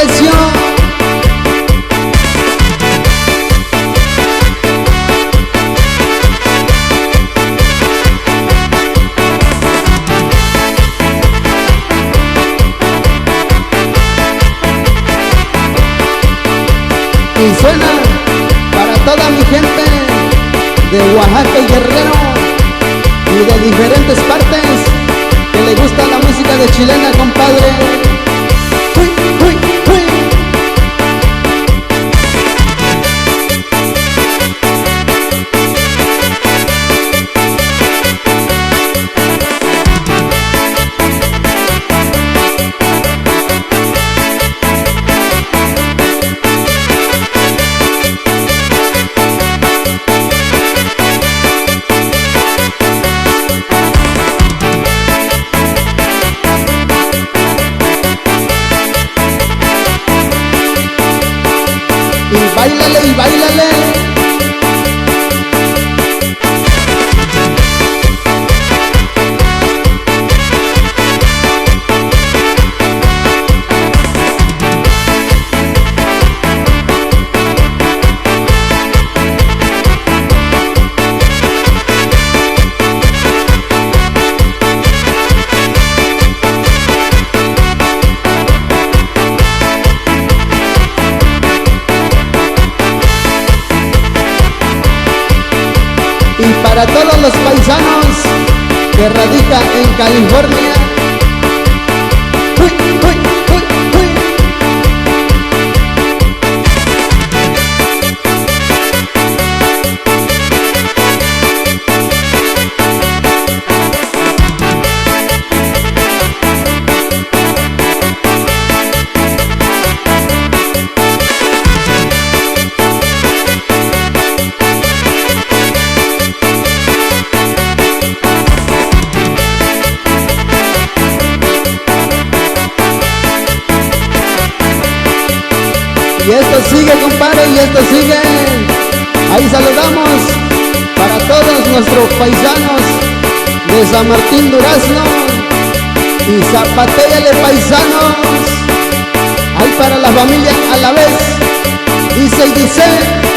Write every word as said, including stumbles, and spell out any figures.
Y suena para toda mi gente de Oaxaca y Guerrero y de diferentes partes que le gusta la música de chilena, compadre. Uy, uy, uy. Y báilale, y báilale. Y para todos los paisanos que radican en California. Uy, uy, uy, uy. Y esto sigue, compadre, y esto sigue. Ahí saludamos para todos nuestros paisanos de San Martín Durazno y Zapatéale, paisanos. Ahí para la familia a la vez. Dice y dice.